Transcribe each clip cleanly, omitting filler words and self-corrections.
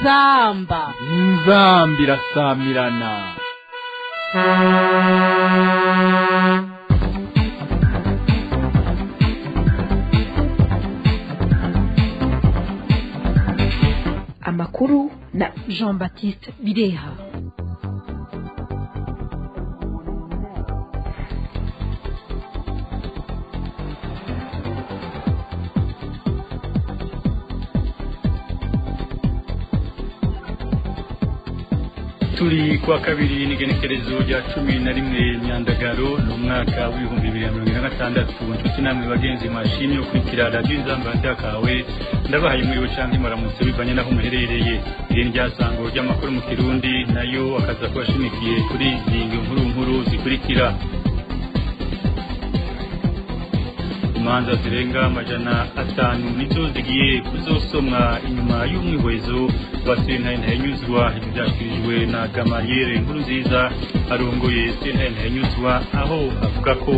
Inzamba. Inzamba irasamirana. Amakuru na Jean Baptiste Bireha. Turi kuwa kabiri n'igenekerezo rya 11 Myandagaro ni umwaka w'2026. Inshuti namwe bagenzi mwashimye ukurikira radiyo Inzamba yakawe, ndabahaye umuriro canke muramutse bivanye naho muherereye. Iri ryasango ry'amakuru mu Kirundi nayo akaza kubashimikiye kuri izi nkuru nkuru zikurikira: imanza zirenga 500 nizo zigiye kuzosomwa inyuma y'umwihwezo wa sentare Ntahinyuzwa. Ibyo byashyikirijwe na Gamariere Nkurunziza arongoye sentare Ntahinyuzwa, aho avuga ko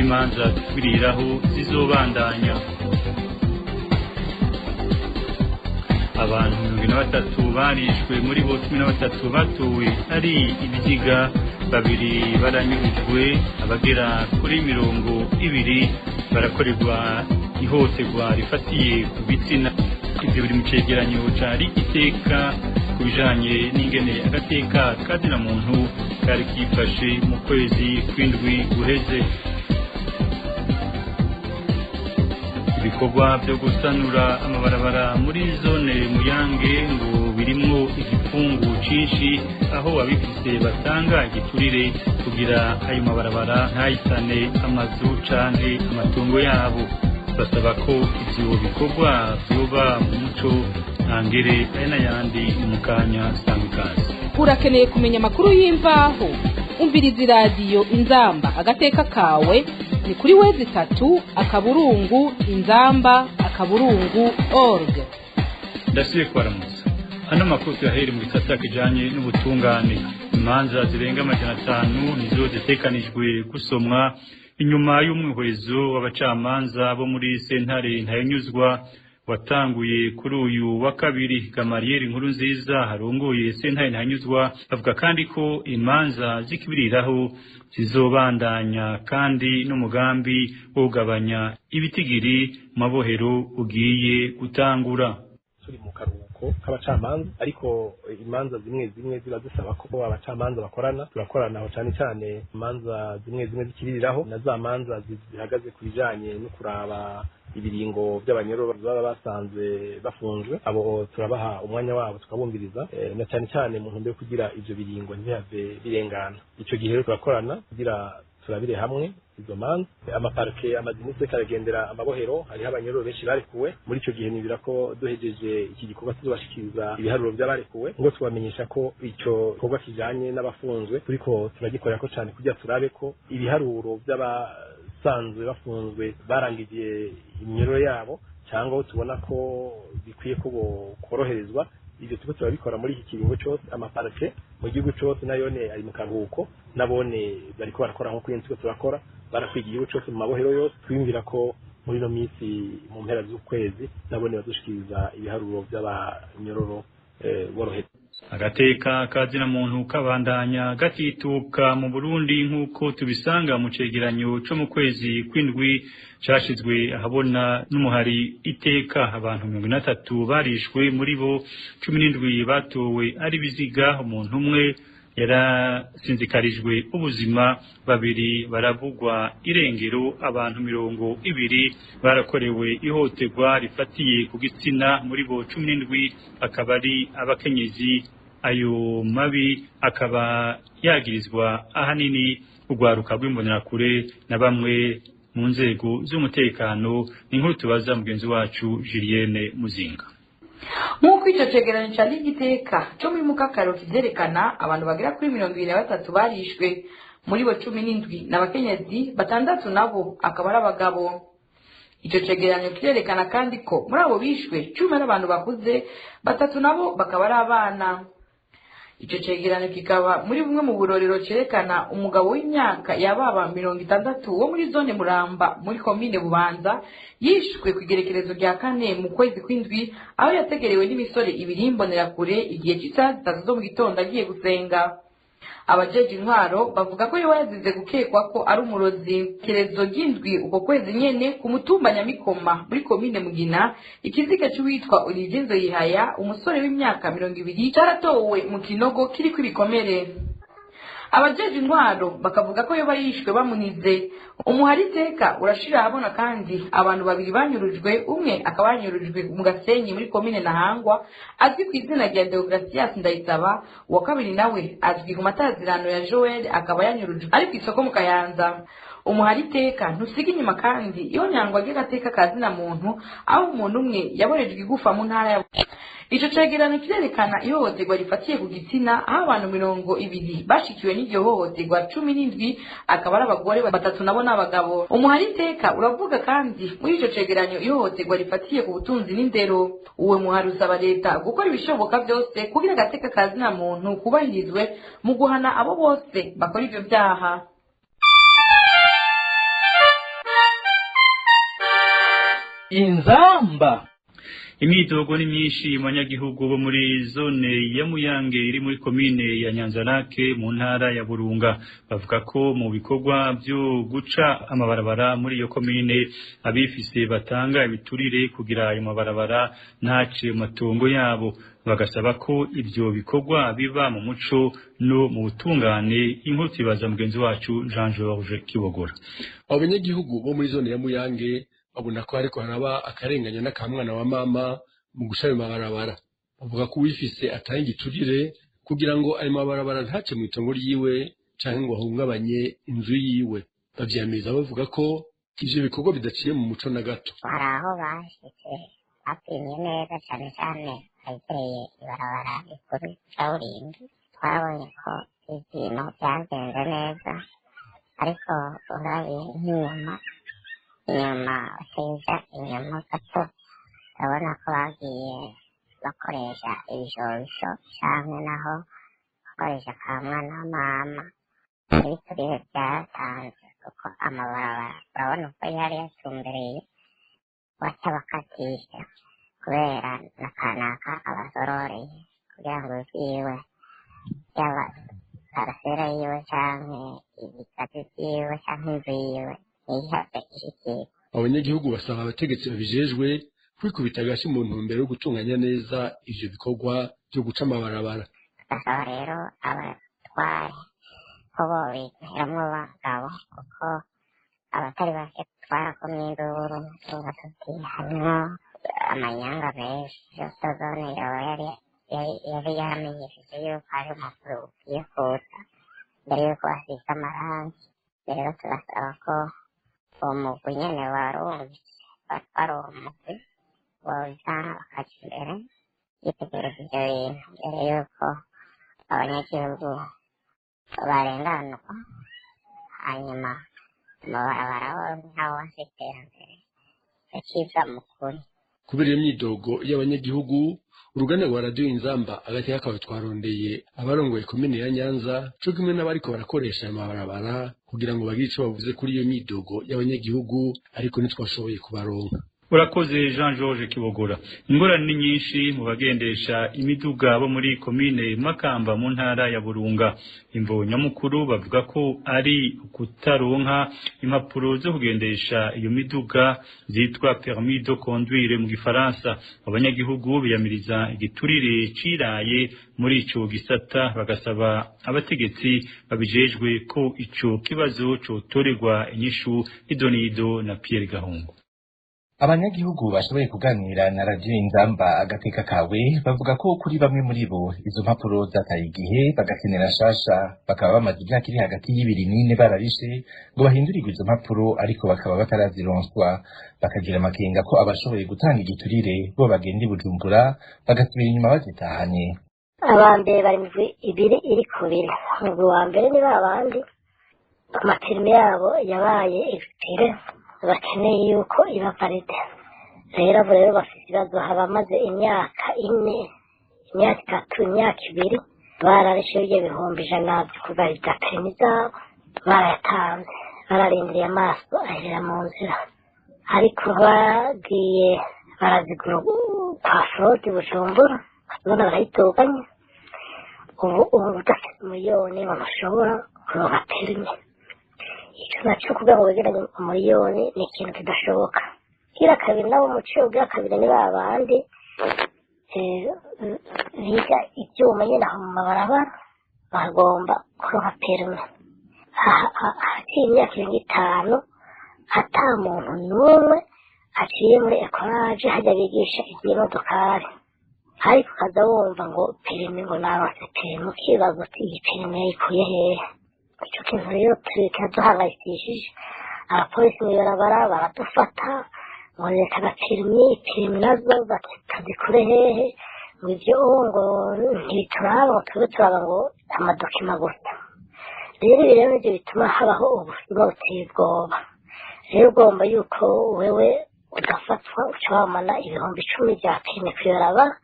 imanza zikwiriraho zizobandanya. Abantu 73 barishwe, muri bo 13 batowe ari ibiziga, babiri baranyurujwe, abagera kuri 20 barakorerwa ihohoterwa rifatiye ku bitsina. Ibyo biri mu cegeranyo cari iteka ku bijanye n'ingene agateka kazina muntu kari kifashe mu kwezi kw'indwi guheze. Ibikorwa byo gusanura amabarabara muri zone Muyange ngo birimwo igipfungu cinshi, aho abifise batanga igiturire kugira ayo mabarabara ntayitane amazu canke amatungo yabo. Basaba ko ivyo bikorwa vyoba mu muco ntangere. Aya n'ayandi mu kanya sangwa ikaze. Urakeneye kumenya amakuru y'imvaho? Umviriza iradiyo Inzamba agateka kawe ni kuri w.inzamba.org. Ndasubiye kubaramutsa. Ano makuru tuyahere mu gisata kijanye n'ubutungane. Imanza zirenga 500 nizo zitekanijwe gusomwa inyuma y'umwihwezo w'abacamanza bo muri sentare Ntahinyuzwa watanguye kuri uyu wa kabiri. Gamariere Nkurunziza harongoye sentare Ntahinyuzwa avuga kandi ko imanza zikibiriraho zizobandanya, kandi n'umugambi wo kugabanya ibitigiri mu mabohero ugiye gutangura. Turi mu karuhuko k'abacamanza, ariko imanza zimwe zimwe ziba zisaba ko abacamanza bakorana. Turakorana aho cyane cyane imanza zimwe zimwe zikiririraho na za manza zihagaze ku bijanye no kuraba ibiringo by'abanyoro baba basanzwe bafunzwe. Abo turabaha umwanya wabo tukabumviriza, na cyane cyane mu ntumbero yo kugira ivyo biringo ntibihave birengana. Ico gihe rero turakorana kugira turabire hamwe izo manza. Amaparke amaze iminsi ariko aragendera amabohero, hariho abanyororo benshi barekuwe. Muri ico gihe nibwira ko duhejeje iki gikorwa tuzobashikiriza ibiharuro vy'abarekuwe, ngo tubamenyesha ko ico gikorwa kijanye n'abafunzwe turiko turagikorerako cane kugira turabe ko ibiharuro vy'abasanzwe bafunzwe barangije imyororo yabo, cyangwa aho tubona ko bikwiye ko bokoroherezwa. Ivyo turiko turabikora muri iki kiringo cose. Amaparke mu gihugu cose nayone ari mu karuhuko, nabone bariko barakora nkuko nyene turiko turakora, barakwiga igihugu cose mu mabohero yose. Twiyumvira ko muri ino minsi mu mpera z'ukwezi nabone bazoshikiriza ibiharuro vy'abanyororo boroheje. Agateka kazina muntu kabandanya gatituka mu Burundi nk'uko tubisanga mu cegeranyo co mu kwezi kw'indwi cashizwe ahabona n'umuhari iteka. Abantu 33 barishwe, muri bo 17 batowe ari biziga, umuntu umwe yarasinzikarijwe ubuzima, babiri baravugwa irengero, abantu 20 barakorewe ihohoterwa rifatiye ku gitsina, muri bo 17 akaba ari abakenyezi. Ayo mabi akaba yagirizwa ahanini urwaruka rw'imbonerakure na bamwe mu nzego z'umutekano. Ni inkuru tubaza mugenzi wacu Julienne Muzinga. Nk'uko icyo cegeranyo ca Ligiteka co muri Mukakaro kivyerekana, abantu bagera kuri 23 barishwe, muri bo 17 n'abakenyezi, batandatu nabo akaba ari abagabo. Ico cegeranyo kirerekana kandi ko muri abo bishwe 10 ari abantu bakuze, batatu nabo bakaba ari abana. Ico cegeranyo kikaba muri bumwe mu burorero cerekana umugabo w'imyaka yababa 60 wo muri zone Muramba muri komine Bubanza yishwe ku igerekerezo rya 4 mu kwezi kw'indwi, aho yategerewe n'imisore ibiri imbonerakure igihe c'isaha 3 zo mu gitondo agiye gusenga. Abajeje intwaro bavuga ko yoba yazize gukekwa ko ari umurozi. Kerezo ry'indwi uko kwezi nyene ku mutumba Nyamikoma muri komine Mugina, ikiziga c'uwitwa Olivier Nzoyihaya, umusore w'imyaka 20, caratowe mu kinogo kiriko ibikomere. Abajeje intwaro bakavuga ko yoba yishwe bamunize. Umuhariteka urashira ahabona kandi abantu babiri banyurujwe, umwe akaba yanyurujwe mu Gasenyi muri komine Nahangwa azwi ku izina rya Deogratias Ndayisaba, uwa kabiri nawe azwi ku matazirano ya Joel akaba yanyurujwe ari ku isoko mu Kayanza. Umuhariteka ntusiga inyuma kandi iyo nyangwa ry'agateka kazina muntu, aho umuntu umwe yaborejwe igufa mu ntara ya. Ico cegeranyo kirerekana ihohoterwa rifatiye ku gitsina, aho abantu 20 bashikiwe n'iryo hohoterwa, 17 akaba ari abagore, 3 nabo n'abagabo. Umuhariteka uravuga kandi muri ico cegeranyo ihohoterwa rifatiye ku butunzi n'indero. Uwo muhari usaba leta gukora ibishoboka byose kugira agateka kazina muntu kubahirizwe mu guhana abo bose bakora ivyo vyaha. Inzamba. Imyidogo ni myinshi mu banyagihugu bo muri zone ya Muyange iri muri komine ya Nyanzarake mu ntara ya Burunga. Bavuga ko mu bikorwa byo guca amabarabara muri iyo komine abifise batanga ibiturire kugira ayo mabarabara ntace mu matongo yabo, bagasaba ko ivyo bikorwa biba mu muco no mu butungane. Inkuru tuyibaza mugenzi wacu Jean Georges Kibogora. Abo banyagihugu bo muri zone ya Muyange babona ko hariko haraba akarenganya n'akamwana wa mama mu guca ayo mabarabara. Bavuga ko uwifise atanga igiturire kugira ngo ayo mabarabara ntace mw'itongo ryiwe canke ngo ahungabanye inzu yiwe. Bavyamiriza bavuga ko ivyo bikorwa bidaciye mu muco na gato. Hari aho bashitse bapimye neza cane cane hegereye ibarabara rikuru kaburimbi, twabonye ko ibintu vyagenze neza, ariko urabiye nk'inyuma inyuma usibya inyuma gato urabona ko bagiye bakoresha ibishobisho canke naho bakoresha ka mwana wa mama. Ibiturire vyaratanzwe kuko amabarabara urabona uko yari yatumbereye baca bakatisha kubera na kanaka abasororeye kugira ngo ivyiwe yaba parasera yiwe canke ibigazi vyiwe canke inzu yiwe. Abanyagihugu basaba abategetsi babijejwe kwikubita agashi mu ntumbero yo gutunganya neza ivyo bikorwa vyo guca amabarabara. Tugasaba rero abatware ko bobiheramwo abagabo, kuko abatari bake twarakomye induru tuvuga tuti harimwo amanyanga menshi. Yose zone yoba yari yaramenyesheje yuko hari umukuru ugiye kuza mbere yuko basiga amarangi. Rero turasaba ko uwo mugwi nyene wari uwo mugwi boza bakaja imbere yitegereza ivyo bintu mbere yuko abanyagihugu barenganurwa, hanyuma amabarabara ntawo hasi iterambere akiza mu kuri. Kubera iyo myidogo y'abanyagihugu, uruganda rwa radiyo Inzamba agateka kawe twarondeye abarongoye komine ya Nyanza co kimwe n'abariko barakoresha ayo mabarabara kugira ngo bagire ico bavuze kuri iyo myidogo y'abanyagihugu, ariko ntitwashoboye kubaronka. Urakoze Jean Georges Kibogora. Ingorane ni nyinshi mu bagendesha imiduga bo muri komine Makamba mu ntara ya Burunga. Imvo nyamukuru bavuga ko ari kutaronka impapuro zo kugendesha iyo miduga zitwa permis de conduire mu gifaransa. Abanyagihugu biyamiriza igiturire ciraye muri ico gisata, bagasaba abategetsi babijejwe ko ico kibazo cotorerwa inyishu. Idonido na Pierre Gahungu. Abanyagihugu bashoboye kuganira na radiyo Inzamba agateka kawe bavuga ko kuri bamwe muri bo izo mpapuro zataye igihe bagakenera shasha, bakaba bamaze imyaka iri hagati y'ibiri n'ine bararishe ngo bahindurirwe izo mpapuro, ariko bakaba batarazironswa. Bakagira amakenga ko abashoboye gutanga igiturire bo bagenda i Bujumbura bagasubira inyuma bazitahanye. Aba mbere bari mu migwi ibiri iri kubiri. Umugwi wa mbere ni babandi amaperime yabo yabaye expire, bakeneye yuko iba valide. Rero abo rero bafite ibibazo, abamaze imyaka 4, imyaka 3, imyaka 2. Bararishe 100,000 byo kuvalida perimi zabo, barayatanze, bararindiriye, amaso aherera mu nzira. Ariko bagiye barazigura kwa fraude Bujumbura, ubona barayituganya. Ubu udafite 1 miliyoni ngo ntushobora kuronka perimi. Icyo nacyo kugira ngo wegeranye 1 miliyoni ni ikintu kidashoboka. Ugira kabiri nabo, umuco ugira kabiri, ni ba bandi biga ibyuma nyine aho mu mabarabara, bagomba kuronka perimi. Haciye imyaka irenga 5 ata muntu n'umwe aciye muri écolage hajya bigisha iby'imodokari, ariko ukaza wumva ngo perimi, ngo naronse perimi, ukibaza uti: "Iyi perimi yayikuye hehe?" Icyo kintu rero kiraduhangayikishije. Abapolisi mw'ibarabara baradufata ngo reka perimi, perimi nazo tuzikure hehe? Ngo ibyo ngo ntibituraba, ngo tube turaba ngo ama documents gusa. Rero ibi rero nibyo bituma habaho ubusuma buteye ubwoba. Rero ugomba yuko wewe udafatwa, uca wamana 10,000 bya perimi kw'ibarabara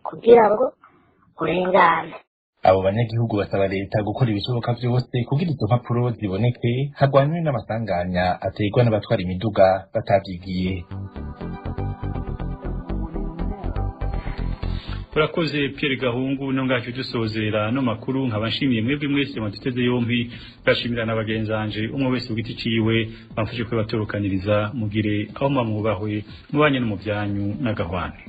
kugira ngo urengane. Abo banyagihugu basaba leta gukora ibishoboka vyose kugira izo mpapuro ziboneke, hagwanywe n'amasanganya aterwa n'abatwara imiduga batavyigiye. Urakoze Pierre Gahungu. No ngacyo dusozera no makuru, nkaba nshimiye mwebwe mwese mwaduteze yompi, ngashimira na bagenzanje umwe wese ku giti ciwe bamfashe kwibatorokaniriza. Mugire aho mwubahwe mubanye no mu byanyu n'agahwane.